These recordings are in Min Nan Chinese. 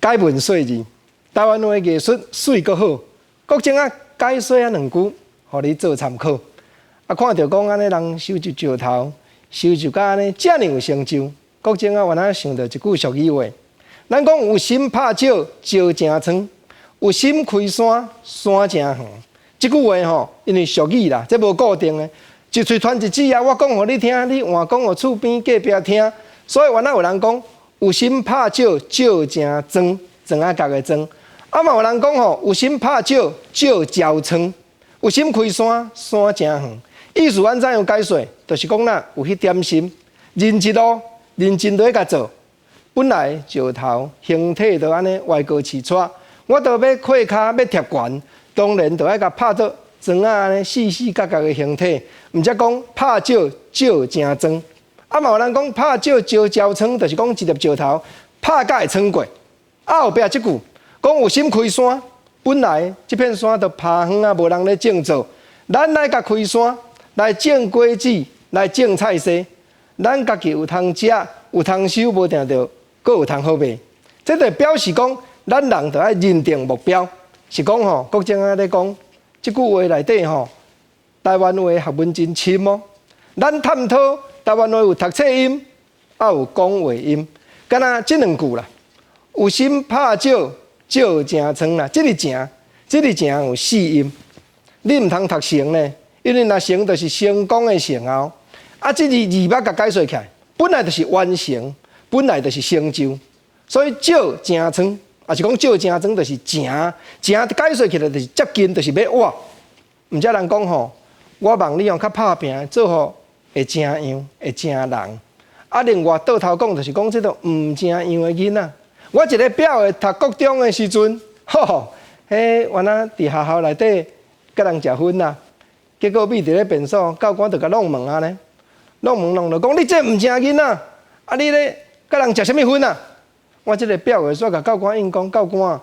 解文說字，台灣話藝術媠閣好。國政啊，解說啊兩句，予你做參考。啊，看著講按呢人收集石頭，收集甲按呢遮爾有成就。國政啊，原來想著一句俗語話，咱講有心拍石，石成倉；有心開山，山成遠。這句話吼，因為俗語啦，這無固定的，一喙傳一舌啊。我講予你聽，你換講予厝邊隔壁聽。所以原來有人講，有心拍石，石成磚，磚仔角的磚。啊嘛有人講吼，有心拍石，石焦倉；有心開山，山成遠。意思按怎樣解說？就是講啦，有彼點心，認真咯，認真落去共做。本來石頭形體都按呢歪高刺掣，我都欲開跤欲疊懸，當然就愛共拍做磚仔按呢四四角角的形體。毋才講拍石石成磚。啊嘛有人講拍石石焦倉，就是講一粒石頭拍甲會穿過。啊後壁這句講有心開山，本來這片山都拋荒啊，無人咧種作，咱來共開山，來種果子，來種菜蔬，咱家己有通食，有通收，無定著閣有通好賣。這就表示講，咱人著愛認定目標，是講吼，國政啊咧講，這句話內底吼，台灣話學問真深哦。咱探討台灣話有讀冊音，也有講話音，敢若這兩句啦，有心拍石，石成倉啦。這个成，這个成有四音，你毋通讀成呢，因為若成就是成功的成哦。啊，這字字欲共解說起來，本來就是完成，本來就是成就，所以石成倉，也是講石成倉，就是成成解說起來就是接近，就是欲活。毋才人講吼，我望你用較拍拚，做予會成樣，會成人。啊，另外倒頭講，就是講這個毋成樣的囡仔。我一个表妹讀國中的時陣，吼吼，彼原來佇學校內底佮人食薰啦，結果覕佇咧便所，教官就共弄問啊咧，弄問弄著講你這毋成囡仔，啊你咧佮人食啥物薰啊？我這个表妹煞共教官應講，教官，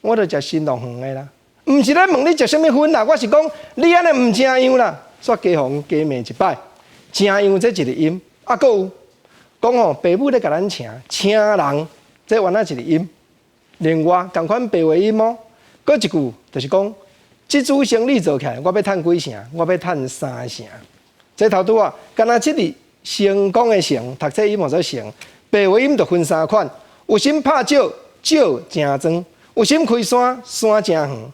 我著食新樂園的啦，毋是咧問你食啥物薰啦，我是講你按呢毋成樣啦，煞加予加罵一擺，成樣這一个音，啊，閣有講吼，爸母咧共咱請請人。這原來一個音，另外仝款白話音哦。閣一句就是講，這組生理做起來，我欲趁幾成？我欲趁三成。這頭拄仔，敢若這個成功的成，讀冊音號做成，白話音就分三款：有心拍石，石成磚；有心開山，山成遠。